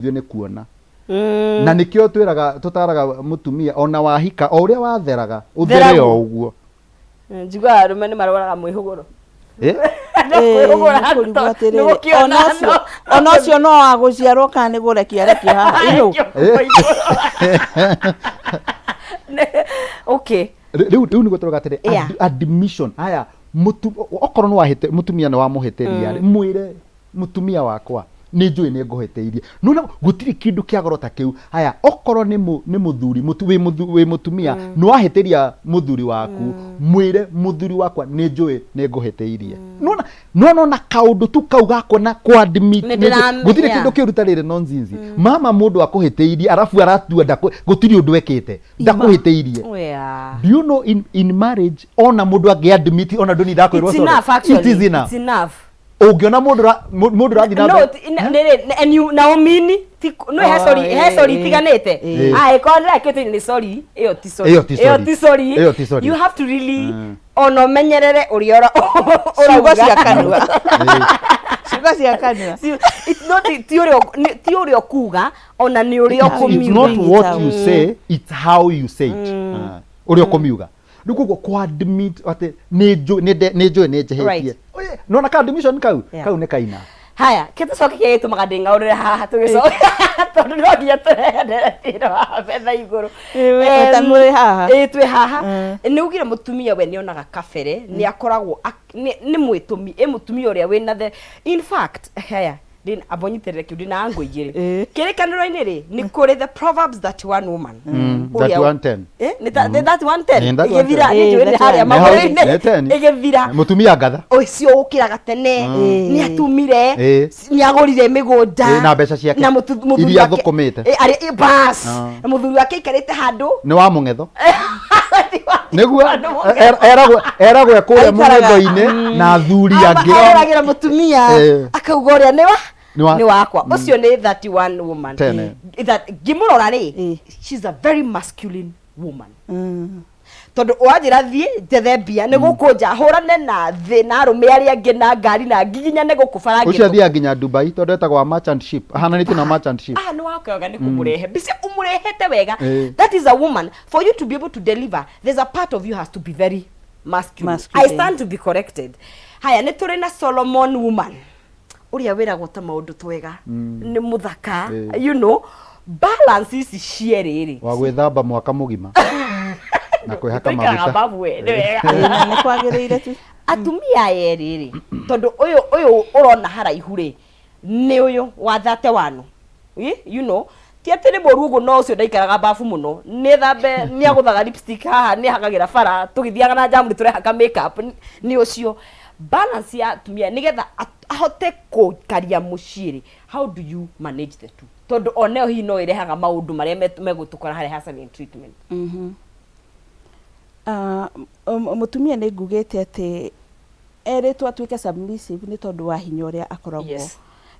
Ithuĩ nĩ kuona. Na nĩkĩo twĩraga tũtaraga mũtumia ona wahika o ũrĩa watheraga ũthere Theragu. o ũguo. Njiguaga arũme nĩ marwaraga mwĩhũgũro. Eh? No kwĩhũgũra Ĩĩ, nĩkũrigwo atĩrĩrĩ, nĩ gũkĩona ona ũcio ona ũcio no wa gũciarwo kana nĩ gũrekia arekio haha ino Arekio kuma igũrũ. Okay. Rĩu rĩu nĩguo tũrauga atĩrĩ admission haya okorwo nĩ wahĩtĩ mũtumia nĩ wamũhĩtĩria rĩ mwĩre mũtumia wakwa nĩ njũĩ nĩ ngũhĩtĩirie nona gũtirĩ kĩndũ kĩa goro ta kĩu haya okorwo nĩ nĩ mũthuri wĩ wĩ mũtumia nĩ wahĩtĩria mũthuri waku mwĩre mũthuri wakwa nĩ njũĩ nĩ ngũhĩtĩirie nona nona ona kaũndũ tu kau gakuona kwa admit Nĩ ndĩram- gũtirĩ kĩndũ kĩũru ta rĩrĩ nonsense mama mũndũ akũhĩtĩirie arabu aratua gũtirĩ ũndũ ekĩte ndakũhĩtĩirie. Do you know in marriage ona mũndũ angĩ admit ona ndũni ndakwĩrwo It's sorry. enough actually. It is enough. It's enough. Ũngĩona mũndũ mũndũ ũrathiĩ na No, mbere and you na ũmini ti no he Oh, sorry he sorry itiganĩte. Ah, ĩkorwo ndĩrakĩte nĩ sorry, ĩyo ti sorry. Ĩyo ti sorry. Ĩyo ti sorry. Ĩyo ti sorry. You have to really ona ũmenyerere ũrĩa ciugo ũrauga. Cia kanua, ciugo cia kanua. It's not ti ũrĩa ti ũrĩa ũkuga ona nĩ ũrĩa It's ũkũmiuga. not what you say, it's how you say it. Ah, ũrĩa ũkũmiuga. Rĩu koguo kũ admit atĩ nĩ njũĩ nĩ njũĩ nĩ njĩhĩtie. Oye, nona ka admission kau kau nĩ kaina. Haya, kĩtũcoke kĩrĩa gĩtũmaga ndĩng'aũrĩre haha tũgĩcoka tondũ no nginya tũrehe ndereti ĩno haha metha igũrũ. Ĩĩ, ta mũrĩ haha. Ĩĩ, twĩ haha. Nĩ ugire mũtumia we nĩonaga kabere nĩ akoragwo nĩ mwĩtũmi ĩ mũtumia ũrĩa wĩna the in fact haya ndĩ amba ũnyitĩrĩre kĩu ndĩna ango igĩrĩ. Kĩrĩkanĩro-inĩ rĩ nĩ kũrĩ the Proverbs 31 woman. Ũrĩa- 31:10. Eh, nĩ 31:10. Nĩ 31:10. Ĩgĩthira nĩ njũĩ nĩ harĩa 31. magũrũ-inĩ. Nĩ 10. Ĩgĩthira. Mũtumia ngatha. Ũcio ũkĩraga tene nĩ atumire nĩ agũrire mĩgũnda Na mbeca ciake. Na mũthuri Iria wake- athũkũmĩte. Bas. Na mũthuri wake aikarĩte handũ. Nĩ wa mũng'etho. Nĩguo eragwo eragwo e kũrĩa Aikaraga- mũng'etho-inĩ na athuri angĩ. Aroragĩra mũtumia akauga ũrĩa nĩ wa Nĩ wa- nĩ wakwa ũcio nĩ 31 woman. Tene. Ngĩmũrora rĩ, she's a very masculine woman tondũ wanjĩra thiĩ njethe mbia nĩ gũkũ nja hũrane na thĩ na arũme arĩa angĩ na ngari na ngiginyane gũkũ bara. Ũcio athiaga nginya Dubai tondũ etagwo wa merchant ship. Ahananĩtio na merchant ship. Ah, nĩ wakwega nĩ kũmũrehe mbica ũmũrehete wega. That is a woman. For you to be able to deliver, there's a part of you has to be very masculine. Masculine. I stand to be corrected. Haya, nĩ tũrĩ na Solomon woman ũrĩa wĩragwo ta maũndũ twega nĩ mũthaka. Balance ici cierĩ rĩ Wa gwĩthamba mwaka mũgima na kwĩhaka tũikaraga maguta. babu we, nĩ wega. Ĩĩ, na nĩ kwagĩrĩire tu. Atumia aya erĩ rĩ, tondũ ũyũ ũyũ ũrona haraihu rĩ nĩ ũyũ wa 31. Ti atĩ nĩ mũru ũguo, no ũcio ndaikaraga babu mũno, nĩ thambe, nĩ agũthaga lipstick haha, nĩ ahakagĩra bara tũgĩthiaga na njamu nĩ tũrehaka makeup. Nĩ ũcio balance ya atumia nĩgetha ahote kũikaria mũciĩ rĩ, how do you manage the two? Tondũ onayo hihi no ĩrehaga maũndũ marĩa megũtũkora harĩa ha silent treatment. Ah, mũtumia nĩ ngugĩte atĩ erĩtwo atuĩke submissive nĩ tondũ wa hinya ũrĩa akoragwo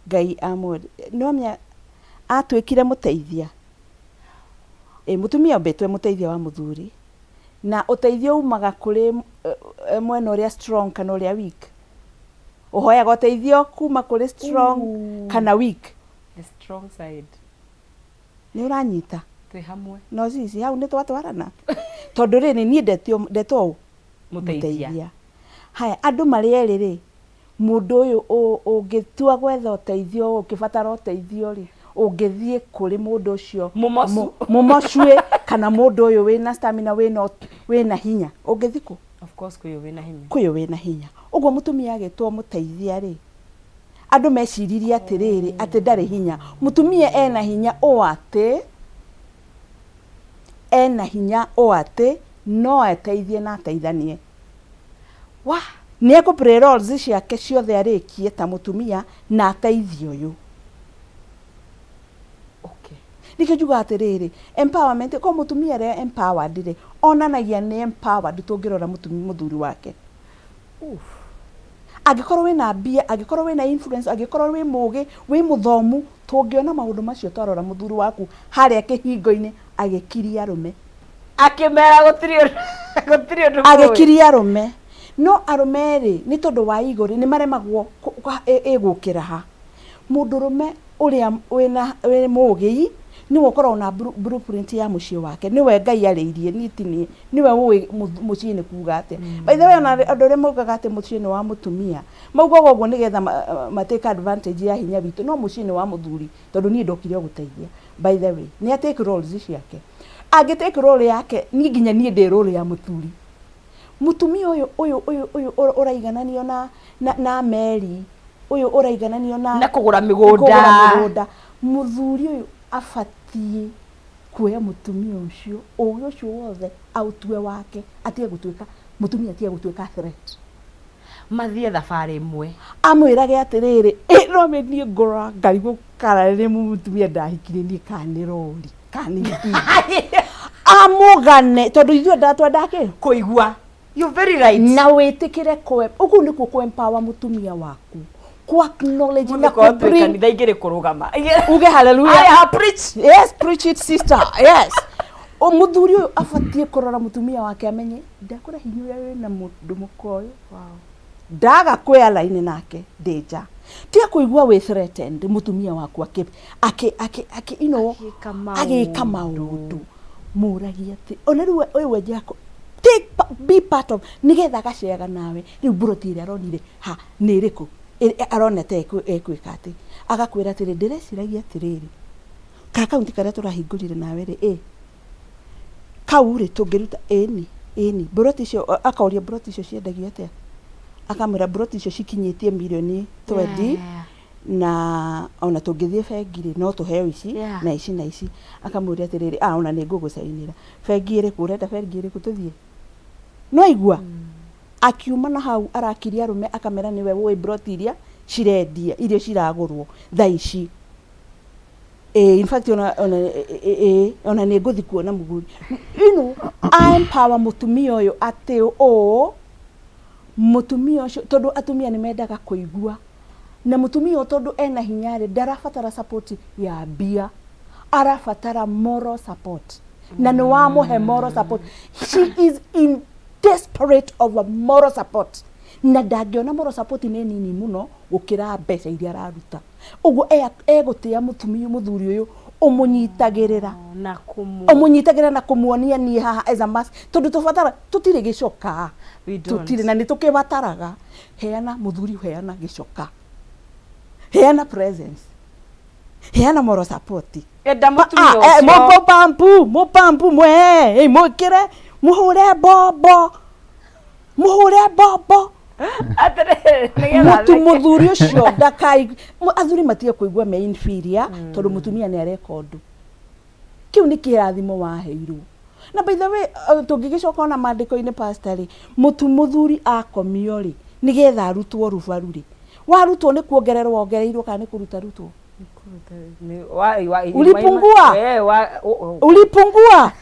Ngai amwe no mĩa atuĩkire mũteithia. Ĩ mũtumia ombĩtwo e mũteithia wa mũthuri na ũteithio umaga kũrĩ mwena ũrĩa strong kana ũrĩa weak. Ũhoyaga ũteithio kuma kũrĩ strong kana weak. The strong side. Nĩ ũranyita? Twĩ hamwe. No cici hau nĩ twatwarana tondũ rĩrĩ niĩ ndetio ndetwo ũ? Mũteithia. Mũteithia. Haya, andũ marĩ erĩ rĩ, mũndũ ũyũ ũngĩtua gwetha ũteithio, ũngĩbatara ũteithio rĩ, ũngĩthiĩ kũrĩ mũndũ ũcio Mũmocu. Mũmocu ĩ, kana mũndũ ũyũ wĩna stamina, wĩna hinya, ũngĩthiĩ kũ? Of course kwĩ ũyũ wĩna hinya. Kwĩ ũyũ wĩna hinya. Ũguo mũtumia agĩtwo mũteithia rĩ, andũ meciririe atĩrĩrĩ atĩ ndarĩ hinya. Mũtumia ena hinya ũ atĩ ena hinya ũ atĩ no ateithie na ateithanie. Wa nĩ ekũ play roles ciake ciothe arĩkie ta mũtumia na ateithie ũyũ. Nĩkĩo njugaga atĩrĩrĩ, empowerment ko mũtumia ũrĩa empowered rĩ, onanagia nĩ empowered tũngĩrora mũthuri wake. Angĩkorwo wĩna mbia, angĩkorwo wĩna influence, angĩkorwo wĩ mũgĩ, wĩ mũthomu, tũngĩona maũndũ macio twarora mũthuri waku harĩa kĩhingo-inĩ agĩkiria arũme. Akĩmera gũtirĩ ũndũ gũtirĩ ũndũ mũĩ. Agĩkiria arũme. No arũme rĩ, nĩ tondũ wa ego rĩ, nĩ maremagwo ĩgũkĩra ha. Mũndũrũme Ũrĩa wĩna wĩ mũgĩ nĩwe ũkoragwo na blueprint ya mũciĩ wake, nĩwe Ngai arĩirie, niĩ ti niĩ, nĩwe ũĩ mũciĩ nĩ kuga atĩa. By the way ona andũ arĩa maugaga atĩ mũciĩ nĩ wa mũtumia, maugaga ũguo nĩgetha ma take advantage ya hinya witũ, no mũciĩ nĩ wa mũthuri tondũ niĩ ndokire o gũteithia. By the way, nĩ a take roles ciake. Angĩ take role yake, niĩ nginya niĩ ndĩ role ya mũthuri. Mũtumia ũyũ ũyũ ũyũ ũyũ ũraigananio na na na meri, ũyũ ũraigananio na Na kũgũra mĩgũnda. Kũgũra mĩgũnda. Mũthuri ũyũ abatiĩ kuoya mũtumia ũcio, ũgĩ ũcio wothe aũtue wake, atige gũtuĩka, mũtumia atige gũtuĩka threat. Mathiĩ thabarĩ ĩmwe. Amwĩrage atĩrĩrĩ, ĩ no niĩ ngũrora ngarigwo kana nĩ mũtumia ndahikirie niĩ kana nĩ rori. Kana nĩ kĩ? Amũgane tondũ ithuĩ endaga twendaga kĩ? Kũigua. You're very right. Na wĩtĩkĩre kũ ũguo nĩkuo kũ empower mũtumia waku. Kũ acknowledge na Korwo kũ twĩ bring kanitha igĩrĩ kũrũgama. uge hallelujah. Aya, preach. Yes, preach it sister. Yes. O mũthuri ũyũ abatiĩ kũrora mũtumia wake amenye ndakũra hinya ũrĩa wĩna mũndũ mũka ũyũ. Ndaga kwĩ align nake ndĩ nja. Tiga kũigua wĩ threatened mũtumia waku akĩ akĩ akĩ akĩ you know Agĩka maũndũ. agĩka maũndũ mũragia atĩ ona rĩu ũyũ wenjaga take be part of nĩgetha agaceaga nawe rĩu mburoti ĩrĩa aronire ha nĩ ĩrĩkũ arona ta ekwĩka atĩ agakwĩra atĩrĩ ndĩreciragia atĩrĩrĩ ka akaunti karĩa tũrahingũrire nawe rĩ ĩ kau rĩ tũngĩruta ĩni ĩni mburoti icio akoria mburoti icio ciendagio atĩa akamwĩra mburoti icio cikinyĩtie mirioni twendi na ona tũngĩthiĩ bengi rĩ no tũheo ici na ici na ici akamwĩra atĩrĩrĩ ah ona nĩ ngũgũcainĩra bengi ĩrĩkũ ũrenda bengi ĩrĩkũ tũthiĩ no aigua akiuma na hau arakiria arũme akamera nĩwe ũĩ mburoti iria cirendia iria ciragũrwo thaa ici Ĩĩ in fact ona ona ĩĩ ona nĩ ngũthi kuona mũgũri. You know, a empower mũtumia ũyũ atĩ ũũ mũtumia ũcio tondũ atumia nĩ mendaga kũigua na mũtumia ũyũ tondũ ena hinya rĩ ndarabatara support ya mbia arabatara moral support na nĩ wamũhe moral support she is in desperate of a moral support na ndangĩona moral support nĩ nini mũno gũkĩra mbeca iria araruta Ũguo egũtĩa mũtumia mũthuri ũyũ ũmũnyitagĩrĩra Na kũmũ ũmũnyitagĩrĩra na kũmuonia niĩ haha as a must tondũ tũbatara tũtirĩ gĩcoka We don't. tũtirĩ na nĩ tũkĩbataraga heana mũthuri heana gĩcoka heana presence heana moral support Enda mũtumia Ah, eh, ũcio. mũpampu mũpampu mwe eh, mwĩkĩre mũhũre mbombo mũhũre mbombo Atĩrĩrĩ, nĩgetha Mũtu theke. mũthuri ũcio ndakai athuri matige kũigua me inferior tondũ mũtumia nĩ areka ũndũ kĩu nĩ kĩrathimo waheirwo na by the way tũngĩgĩcoka ona maandĩko-inĩ pastor rĩ mũtu mũthuri akomio rĩ nĩgetha arutwo rũbaru rĩ warutwo nĩ kuongererwo wongereirwo kana nĩ kũruta rutwo Ulipungua. Eh, ulipungua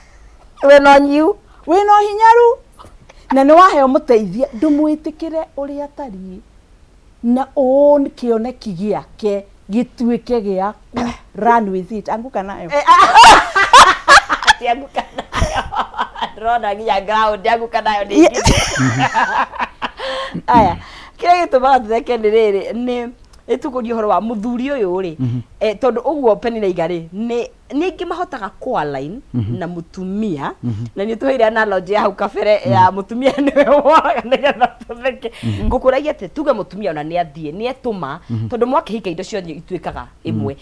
wĩna ũnyihu wĩna ũhinyaru na nĩ waheo mũteithia ndũmwĩtĩkĩre ũrĩa atariĩ na ũũ kĩoneki gĩake gĩtuĩke gĩaku run with it anguka nayo Ati anguka nayo ndĩrona nginya ground anguka nayo nĩ aya kĩrĩa gĩtũmaga tũtheke nĩ rĩrĩ nĩ ĩtũkũria ũhoro wa mũthuri ũyũ rĩ eh, tondũ ũguo Penina iga rĩ nĩ nĩ aingĩ mahotaga kũ align na mũtumia na nĩ tũheire analogy ya hau kabere ya mũtumia nĩwe woraga nĩgetha tũtheke ngũkũragia atĩ tuge mũtumia ona nĩ athiĩ nĩ etũma tondũ mwakĩhika indo ciothe ituĩkaga ĩmwe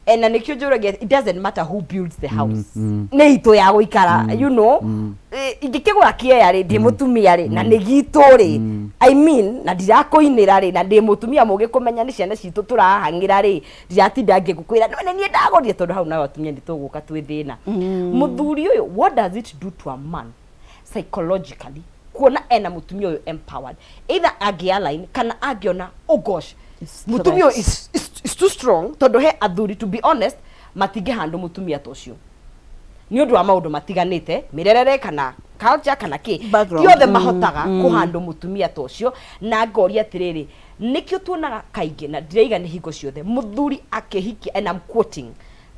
Eh, na nĩkĩo njũragia it doesn't matter who builds the house nĩ itũ ya gũikara you know Eh, ingĩkĩgũra kĩeya rĩ ndĩ mũtumia rĩ na nĩ gitũ rĩ I mean na ndirakũinĩra rĩ na ndĩ mũtumia mũgĩ kũmenya nĩ ciana citũ tũrahang'ĩra rĩ ndiratinda ngĩgũkwĩra no nĩ niĩ ndagũrire tondũ hau nayo atumia nĩ tũgũka twĩ thĩna mũthuri ũyũ what does it do to a man psychologically kuona ena mũtumia ũyũ empowered either angĩ align kana angĩona oh gosh It's mũtumia ũyũ threat. is too strong tondũ he athuri to be honest matingĩhandũ mũtumia ta ũcio nĩ ũndũ wa maũndũ matiganĩte mĩrerere kana culture kana kĩ Background. ti othe mahotaga kũhandũ mũtumia ta ũcio na ngoria atĩrĩrĩ nĩkĩo tuonaga kaingĩ na ndiraiga nĩ hingo ciothe mũthuri akĩhikia and I'm quoting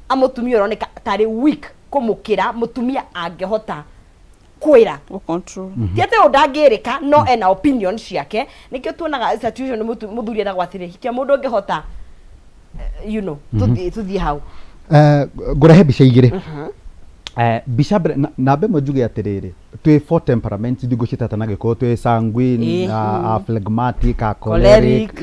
a mũtumia ũroneka tarĩ weak kũmũkĩra mũtumia angĩhota kwĩra Gũ control. ti atĩ ũyũ ndangĩrĩka no ena opinion ciake nĩkĩo tuonaga situation mũthuri eragwo atĩrĩ hikia mũndũ ũngĩhota You know, tuthiĩ tuthiĩ hau. Ngũrehe mbica igĩrĩ. Mbica mbere namba ĩmwe njuge atĩrĩrĩ, twĩ four temperaments, ndigũcitata na gĩkũyũ, twĩ sanguine, phlegmatic, choleric, Choleric,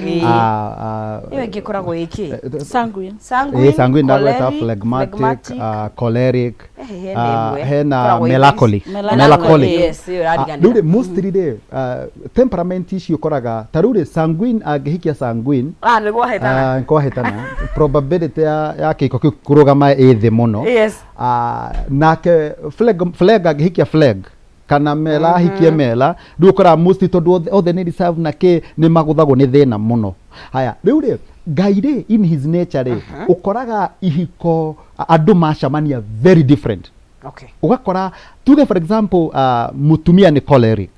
ĩyo ĩngĩ ĩkoragwo ĩkĩ? Sanguine. Sanguine, eh, sanguine ndagweta, choleric, phlegmatic, phlegmatic. Choleric, Hena ĩmwe. Hena Ĩkoragwo ĩ- melancholy. Melancholy. Melancholic. Yes, ĩyo ĩrariganĩra. Rĩu rĩ, mostly rĩ, temperament ici ũkoraga ta rĩu rĩ, sanguine angĩhikia sanguine, Ah, nĩguo hetana. Kwahĩtana probability ya kĩhiko kĩu kũrũgama ĩ thĩ mũno. Nake fleg angĩhikia fleg kana mela ahikie mela, rĩu ũkoraga mostly tondũ othe nĩ reserve na kĩ, nĩ magũthagwo nĩ thĩna mũno. Haya, rĩu rĩ, Ngai rĩ, in his nature rĩ, ũkoraga ihiko andũ macamania very different. Ũgakora tuge for example, mũtumia nĩ choleric.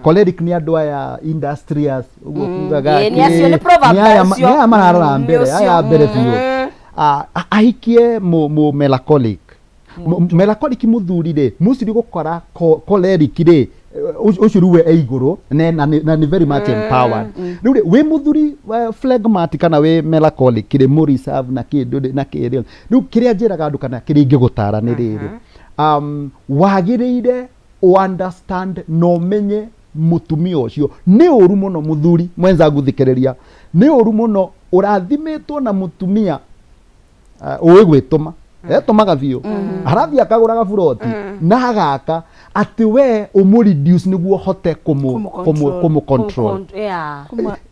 Choleric nĩ andũ aya industrious ũguo, kugaga Ĩĩ, nĩ acio, nĩ proverb nĩ aya acio. Nĩ aya mararora Nĩ mbere, ũcio. aya mbere biũ. Ahikie mu melancholic. Melancholic mũthuri rĩ, mostly gũkora choleric rĩ, ũcio rĩu we e igũrũ na nĩ very much empowered. Rĩu rĩ, wĩ mũthuri phlegmatic kana wĩ melancholic rĩ, mũ reserve na kĩndũ rĩ, na kĩrĩ rĩu kĩrĩa njĩraga andũ kana kĩrĩa ingĩgũtara nĩ rĩrĩ, wagĩrĩire understand na ũmenye mũtumia ũcio. Nĩ ũru mũno, mũthuri mwenzangu, thikĩrĩria, nĩ ũru mũno ũrathimĩtwo na mũtumia ũĩ gwĩtũma, etũmaga biũ, arathiĩ akagũra gaburoti na agaka atĩ we ũmũ reduce nĩguo ũhote kũmũ Kũmũ-control. Kũmũ control.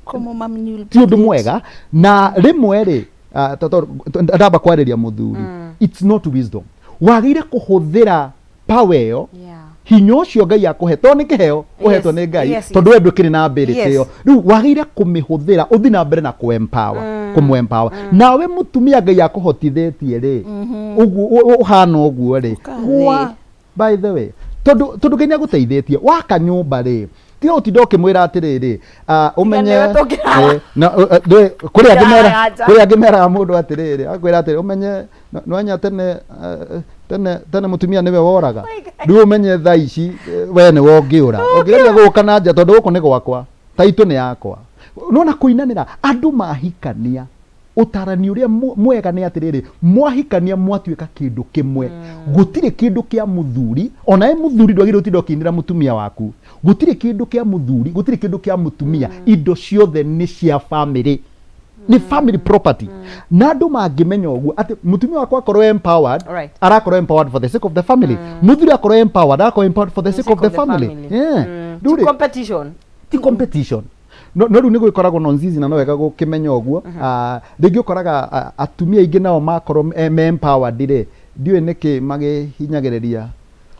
Kũmũ Ti ũndũ mwega. Na rĩmwe rĩ, ndamba kwarĩria mũthuri, it's not wisdom. Wagĩrĩire kũhũthĩra power ĩyo, hinya ũcio Ngai akũhe, tondũ nĩ kĩheo ũhetwo nĩ Ngai, tondũ we ndũkĩrĩ na ability ĩyo. Rĩu wagĩrĩire kũmĩhũthĩra ũthiĩ na mbere na kũ-empower, kũmũ-empower. Nawe mũtumia, Ngai akũhotithĩtie rĩ, ũguo ũhana ũguo rĩ, Ũkathĩ. By the way, tondũ Ngai nĩ agũteithĩtie waka nyũmba rĩ, tiga ũtinda ũkĩmwĩra atĩrĩrĩ, ũmenye nĩwe tũngĩrara. Na, kũrĩ angĩ mera Tũngĩrara nja. Kũrĩ angĩ meraga mũndũ atĩrĩrĩ, akwĩra atĩrĩ, ũmenye nwanya tene, tene tene mũtumia nĩwe woraga, rĩu ũmenye thaa ici, we nĩwe ũngĩũra ũngĩgeria gũka na nja, tondũ gũkũ nĩ gwakwa, taitũ nĩ yakwa. Nona kũinanĩra andũ mahikania, ũtarani ũrĩa mwega nĩ atĩrĩrĩ, mwahikania mwatuĩka kĩndũ kĩmwe. Gũtirĩ kĩndũ kĩa mũthuri, ona e mũthuri ndwagĩrĩirwo ũtinda ũkĩinĩra mũtumia waku. Gũtirĩ kĩndũ kĩa mũthuri, gũtirĩ kĩndũ kĩa mũtumia, indo ciothe nĩ cia family, nĩ family property. Na andũ mangĩmenya ũguo atĩ mũtumia wakwa akorwo empowered, arakorwo empowered for the sake of the family, mũthuri akorwo empowered, arakorwo empowered for the sake of the family. Yeah. Rĩu Ti rĩ, competition. Ti competition. No rĩu nĩ gwĩkoragwo na nzizi, na no wega gũkĩmenya ũguo. Rĩngĩ ũkoraga atumia aingĩ nao makorwo me empowered rĩ, ndiũĩ nĩkĩ magĩhinyagĩrĩria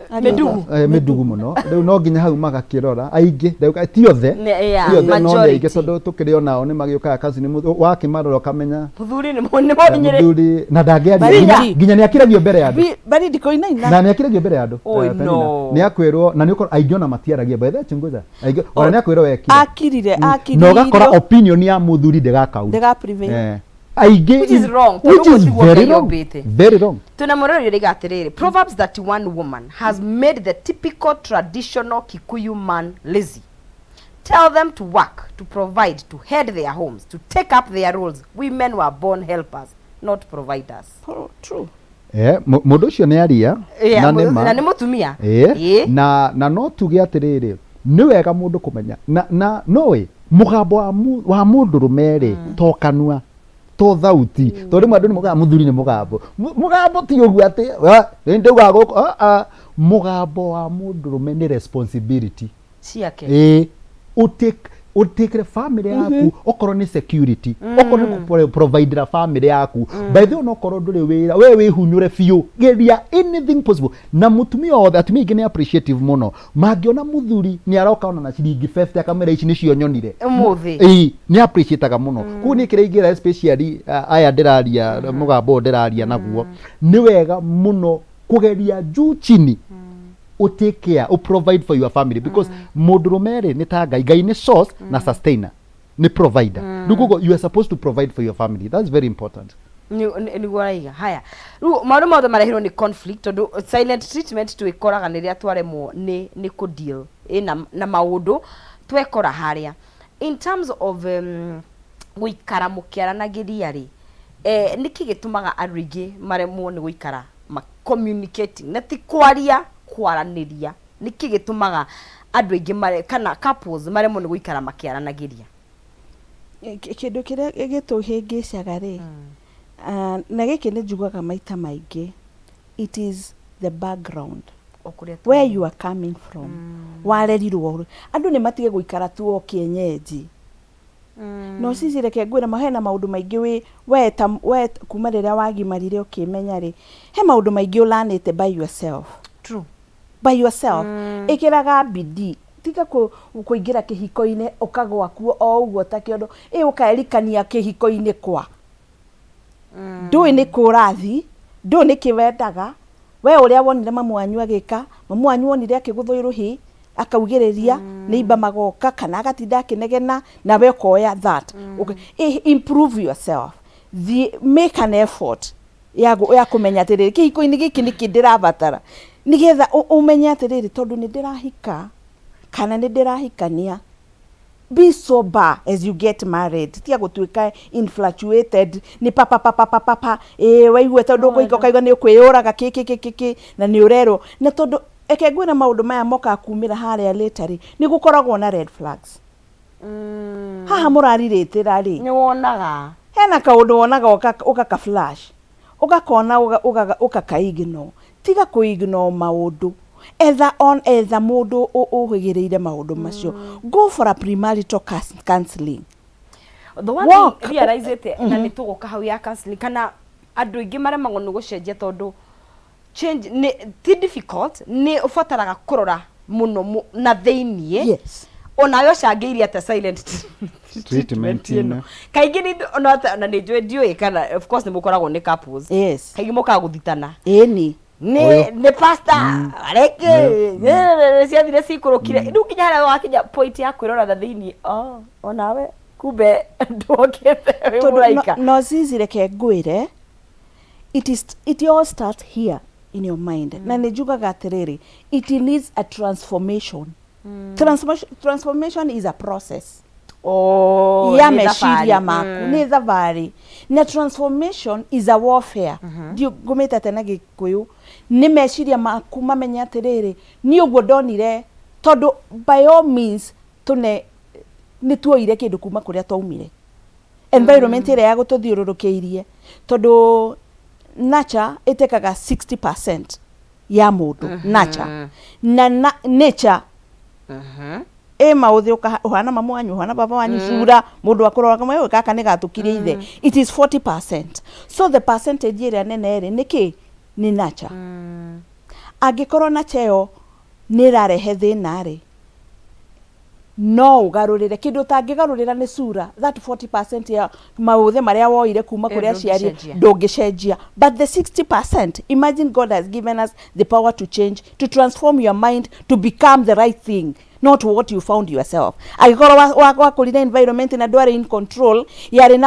Mĩndugu. Mĩndugu mũno. Rĩu no nginya hau magakĩrora aingĩ, ndauga ti othe, Yeah, ti othe, no nĩ aingĩ, majority. tondũ tũkĩrĩ onao nĩ magĩũkaga counseling, wakĩmarora ũkamenya Mũthuri nĩ nĩ mũthuri na ndangĩaria. Baridi. Nginya nĩ akiragio mbere ya andũ. Baridi kũinaina. Na nĩ akiragio mbere ya andũ. Oi, Penina. no. Nĩ akwĩrwo na nĩ ũkora aingĩ ona matiaragia. By the way, chunguza, aingĩ ona nĩ akwĩrwo wekira Akirire. Na Akirire. ũgakora opinion ya mũthuri ndĩgakaunt. Ndĩga prevail. Aingĩ. Which is wrong, tondũ Which is ũguo tiguo very Ngai wrong. ombĩte. Very wrong. Twina mũrori ũrĩga atĩrĩrĩ, Proverbs 31 woman has made the typical traditional Kikuyu man lazy. Tell them to work, to provide, to head their homes, to take up their roles. Women were born helpers, not providers. True. Mũndũ ũcio nĩ aria na nĩ ma. Na nĩ mũtumia. Na no tuge atĩrĩrĩ, nĩ wega mũndũ kũmenya na noĩ mũgambo wa mũndũrũme rĩ, to kanua, to thauti, tondũ rĩmwe andũ nĩ moigaga mũthuri nĩ mũgambo. Mũgambo ti ũguo atĩ "Ah, nĩ ndaugaga gũkũ." Ah, ah. Mũgambo wa mũndũrũme nĩ responsibility ciake. Ĩĩ, ũtĩkĩre family yaku, okorwo nĩ security, okorwo nĩ providera family yaku. By the way, onokorwo ndũrĩ wĩra, we wĩhunyũre biũ, geria anything possible. Na mũtumia wothe, atumia aingĩ nĩ appreciative mũno mangĩona mũthuri nĩ aroka ona na ciringi 50, akamwĩra ici nĩcio nyonire ũmũthĩ. Ĩĩ, nĩ appreciataga mũno. Koguo niĩ kĩrĩa ingĩra, especially aya ndĩraria, mũgambo ũyũ ndĩraria naguo, nĩ wega mũno kũgeria juu chini ũtake care, provide for your family, because mũndũrũme rĩ, nĩ ta Ngai. Ngai nĩ source na sustainer, nĩ provider. Rĩu koguo you are supposed to provide for your family. That's very important. Nĩguo araiga. Haya, rĩu maũndũ mothe marehirwo nĩ conflict, tondũ silent treatment twĩkoraga nĩ rĩrĩa twaremwo nĩ kũ deal na maũndũ twekora harĩa in terms of gũikara mũkĩaranagĩria rĩ. Eh, nĩkĩ gĩtũmaga andũ aingĩ maremwo nĩ gũikara ma communicating na ti kwaria kwaranĩria nĩkĩ gĩtũmaga andũ aingĩ mare kana couples maremwo nĩ gũikara makĩaranagĩria? Kĩndũ kĩrĩa gĩtũhĩngĩcaga rĩ, na gĩkĩ nĩ njugaga maita maingĩ, it is the background. O kũrĩa Where you are coming from. Warerirwo rĩ. Andũ nĩ matige gũikara tu o kĩenyenji. No cici reke ngwĩre ma hena maũndũ maingĩ wĩ we ta we kuma rĩrĩa wagimarire ũkĩmenya rĩ, he maũndũ maingĩ ũlanĩte by yourself. True. By yourself. Ĩkĩraga bidii. Tiga kũingĩra kĩhiko-inĩ ũkagwa kuo o ũguo ta kĩondo. Ĩ ũkerikania kĩhiko-inĩ kwa. Ndũĩ nĩ kũ ũrathiĩ, ndũĩ nĩkĩ wendaga, we ũrĩa wonire mamu wanyu agĩka, mamu wanyu wonire akĩgũthwo rũhĩ, akaugĩrĩria, neighbour magoka, kana agatinda akĩnegena, nawe ũkoya that. Improve yourself. Thiĩ, make an effort ya ya kũmenya atĩrĩrĩ, kĩhiko-inĩ gĩkĩ nĩkĩ ndĩrabatara, nĩgetha ũmenye atĩrĩrĩ, tondũ nĩ ndĩrahika, kana nĩ ndĩrahikania, be sober as you get married. Tiga gũtuĩka infatuated nĩ pa pa pa pa pa pa pa, ĩĩ waigua tondũ ũkũhika ũkaigua nĩ ũkwĩyũraga kĩ kĩ kĩ kĩ kĩ, na nĩ ũrerwo. Na tondũ reke ngwĩre maũndũ maya mokaga kumĩra harĩa later rĩ, nĩ gũkoragwo na red flags. Haha mũrarirĩtĩra rĩ, Nĩ wonaga. Hena kaũndũ wonaga ũgaka flash, ũgakona ũgaka ignore. Tiga kũ ignore maũndũ. Etha on etha mũndũ ũhĩgĩrĩire maũndũ macio. Go for a premarital counseling. The one Walk. thing realize na nĩ tũgũka hau ya counseling kana andũ aingĩ maremagwo nĩ gũcenjia tondũ change nĩ ti difficult, nĩ ũbataraga kũrora mũno na thĩiniĩ. Onawe ũcangĩire atĩa silent treatment ĩno? Kaingĩ nĩ ona ona nĩ njũĩ ndiũĩ kana of course nĩ mũkoragwo nĩ couples. Kaingĩ mũkaga gũthitana. Ĩni. Nĩ nĩ pastor areke ciathire cikũrũkire rĩu nginya harĩa wakinya point ya kwĩrora na thĩiniĩ, oh, onawe kumbe ndwokĩte wĩ Tondũ mũraika. No zizi reke ngwĩre, it all starts here in your mind. Na nĩ njugaga atĩrĩrĩ, it needs a transformation. Transformation is a process. Oh, ya nĩ meciria thabarĩ. Maku nĩ thabarĩ na transformation is a warfare. Ndiũ ngũmĩte atĩa na Gĩkũyũ, nĩ meciria maku mamenye atĩrĩrĩ, niĩ ũguo ndonire, tondũ by all means tũne nĩ tuoire kĩndũ kuma kũrĩa twaumire, environment ĩrĩa ya gũtũthiũrũrũkĩirie, tondũ nature ĩtekaga 60% ya mũndũ, nature na nature ĩ maũthĩ ũhana mamu wanyu, ũhana baba wanyu, cura mũndũ akũrora kamwe "Ũyũ gaka nĩ gatũkirie ithe." It is 40%, so the percentage ĩrĩa nene rĩ nĩ kĩ? Nĩ nature. Angĩkorwo nature ĩyo nĩ ĩrarehe thĩna rĩ, no ũgarũrĩre kĩndũ ũtangĩgarũrĩra nĩ cura. That 40% ya maũthĩ marĩa woire kuma Ĩyo kũrĩ aciari ndũngĩcenjia. Ndũngĩcenjia, but the 60%, imagine God has given us the power to change, to transform your mind to become the right thing, not what you found yourself. Angĩkorwo wakũrire environment na ndwarĩ in control, yarĩ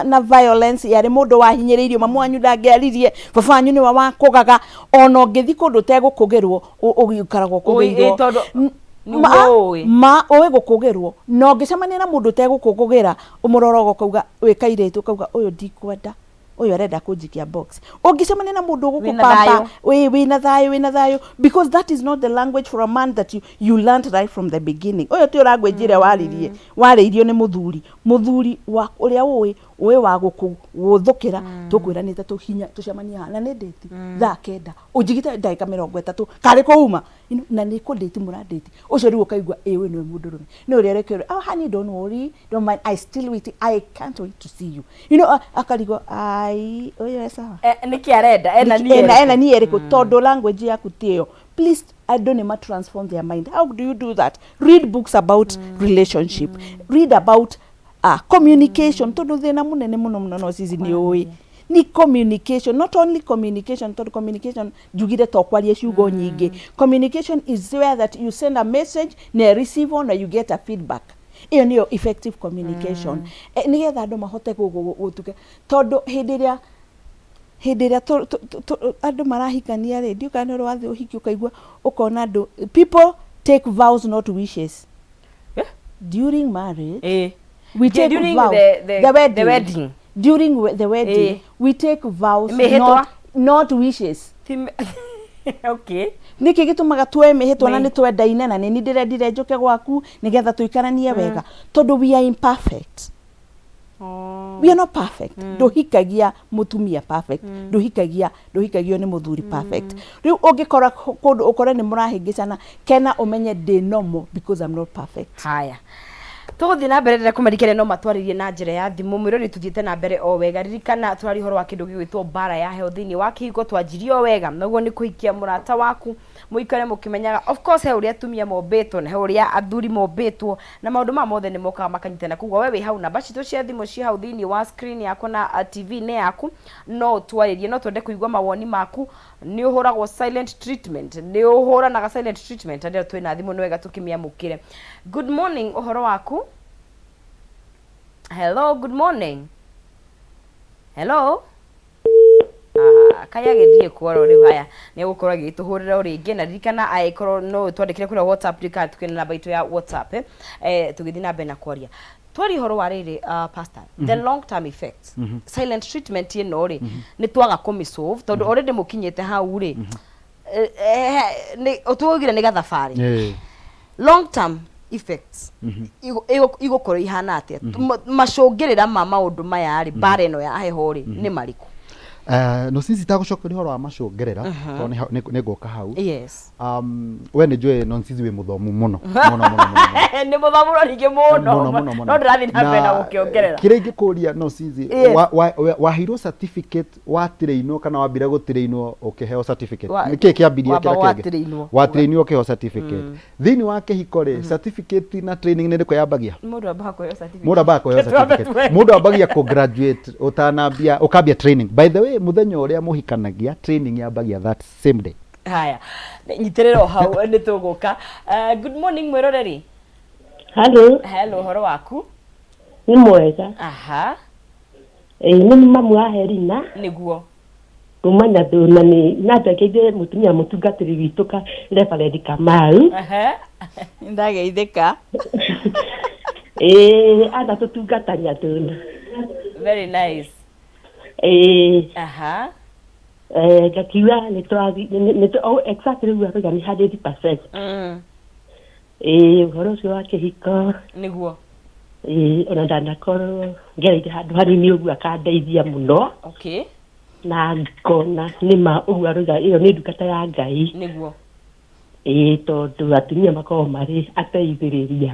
na violence, yarĩ mũndũ wahinyĩrĩirio, mamu wanyu ndangĩaririe, baba wanyu nĩwe wakũgaga, ona ũngĩthiĩ kũndũ ũtegũkũgĩrwo ũgĩikaragwo Ĩ, ũkũgĩirwo. Tondũ nĩguo ũĩ. Ma ũĩ gũkũgĩrwo, na ũngĩcemania na mũndũ ũtegũkũgũgĩra, ũmũroraga ũkauga wĩ kairĩtu, ũkauga ũyũ ndikwenda, ũyũ arenda kũnjikia box. Ũngĩcemania na mũndũ Wĩna ũgũkũpamba thayũ. Wĩna thayũ, wĩna thayũ, because that is not the language for a man that you learned right from the beginning. Ũyũ ti language ĩrĩa waririe warĩirio nĩ mũthuri, mũthuri wa ũrĩa ũĩ wa gũkũgũthũkĩra. Tũkwĩranĩte tũhinya tũcemanie haha na nĩ ndĩti thaa 9, ũnjigite ndagĩka 30 karĩ kũuma. Na nĩ kũndĩti mũrandĩti ũcio rĩu ũkaigua ĩ ũyũ nĩwe mũndũrũme nĩ ũrĩa ũrekĩrwo, "Oh honey, don't worry, don't mind, I still wait, I can't wait to see you you know Akarigwo ai ũyũ e sawa. Eh, nĩkĩ arenda ena niĩ ena ĩrĩkũ? Ena niĩ ĩrĩkũ? Tondũ language yaku ti ĩyo. Please, andũ nĩ ma transform their mind. How do you do that? Read books about relationship, read about communication, tondũ thĩna mũnene mũno mũno no cici nĩ ũĩ ni communication. Not only communication, tondũ communication njugire to kwaria ciugo nyingĩ. Communication is where that you send a message na receive na you get a feedback. Ĩyo nĩyo effective communication. Eh, nĩgetha andũ mahote gũtuka, tondũ hĩndĩ ĩrĩa andũ marahikania rĩ, ndiũ kana nĩ ũrĩ wathiĩ ũhiki ũkaigua ũkona andũ, people take vows, not wishes. Eh? During marriage Eh. we take During vows. the The wedding. The wedding. During the wedding we take vows, Mĩhĩtwa. not wishes. Nĩkĩ gĩtũmaga tuoe mĩhĩtwa na nĩ twendaine na nĩ niĩ ndĩrendire njũke gwaku nĩgetha tũikaranie wega? Tondũ we are imperfect. We are not perfect. Ndũhikagia mũtumia perfect, ndũhikagia, ndũhikagio nĩ mũthuri perfect. Rĩu ũngĩkora kũndũ ũkore nĩ mũrahĩngĩcana, kena ũmenye ndĩ normal because I'm not perfect. Haya, tũgũthiĩ na mbere. Ndĩrenda kũmarikania no matwarĩrie na njĩra ya thimũ. Mwĩrori, tũthiĩte na mbere o wega. Ririkana tũraria ũhoro wa kĩndũ gĩgwĩtwo mbara ya heho thĩinĩ wa kĩhiko. Twanjirie o wega naguo nĩ kũhikia mũrata waku, mũikare mũkĩmenyaga. Of course he ũrĩa atumia mombĩtwo na he ũrĩa athuri mombĩtwo, na maũndũ maya mothe nĩ mokaga makanyitana. Koguo we wĩ hau, namba citũ cia thimũ ciĩ hau thĩinĩ wa screen yaku na TV-inĩ yaku, no ũtwarĩrie, no twende kũigua mawoni maku. Nĩ ũhũragwo silent treatment? Nĩ ũhũranaga silent treatment? Andĩ twĩna thimũ, nĩ wega tũkĩmĩamũkĩre. Good morning, ũhoro waku? Hello, good morning. Hello. Ah, kaya gĩthiĩ kworo rĩu. Haya, nĩ egũkorwo agĩtũhũrĩra o rĩngĩ. Na ririkana angĩkorwo no twandĩkĩre kũrĩa WhatsApp, ririkana tukĩna namba itũ ya WhatsApp. Tũgĩthiĩ na mbere na kwaria, twaria ũhoro wa rĩrĩ, pastor, the long term effects, silent treatment ĩno rĩ, nĩ twaga kũmĩsolve tondũ already mũkinyĩte hau rĩ, tũugire nĩ gathabarĩ. Long term effects igũkorwo ihana atĩa? Macũngĩrĩra ma maũndũ maya rĩ, mbara ĩno ya heho rĩ, nĩ marĩkũ? No since itagũcokeria ũhoro wa macũngĩrĩra, tondũ nĩ ngũka hau. We nĩ njũĩ Nonsizi wĩ mũthomu mũno mũno mũno mũno mũno. Nĩ mũthomu no ningĩ mũno. Mũno mũno mũno. No ndĩrathiĩ na mbere na gũkĩongerera. Kĩrĩa ingĩkũria Nonsizi, waheirwo certificate, watirĩinwo kana wambire gũtirĩinwo ũkĩheo certificate? Nĩkĩ kĩambirie? Wamba kĩrĩa kĩngĩ? Watirĩinwo. Watirĩinwo ũkĩheo certificate. Thĩinĩ wa kĩhiko rĩ, certificate na training nĩ ĩrĩkũ yambagia? Mũndũ ambaga kũheo certificate. Mũndũ ambaga kũheo Twambe certificate. tuwe. Mũndũ ambagia kũ graduate ũtanambia ũkambia training. By the way, mũthenya ũrĩa mũhikanagia, training yambagia that same day. Haya, nyitĩrĩra o hau, nĩ tũgũka. Good morning, mwĩroreri. Hello. Hello, ũhoro waku? Nĩ mwega. Ĩĩ, nĩ mamu wa Helina. Kuma Nyathuna. Nĩ nandageithie mũtumia mũtungatĩri witũ ka Reverend Kamau. Ndageithĩka. Ĩĩ, anatũtungata Nyathuna. Very nice. Ĩĩ. Ngakiuga nĩ twathi oh, exactly ũguo aroiga nĩ 100%. Ĩĩ, ũhoro ũcio wa kĩhiko. Ĩĩ, ona ndanakorwo ngereire handũ hanini ũguo, akandeithia mũno. Na ngona nĩma ũguo aroiga, ĩyo nĩ ndungata ya Ngai. Ĩĩ, tondũ atumia makoragwo marĩ ateithĩrĩria.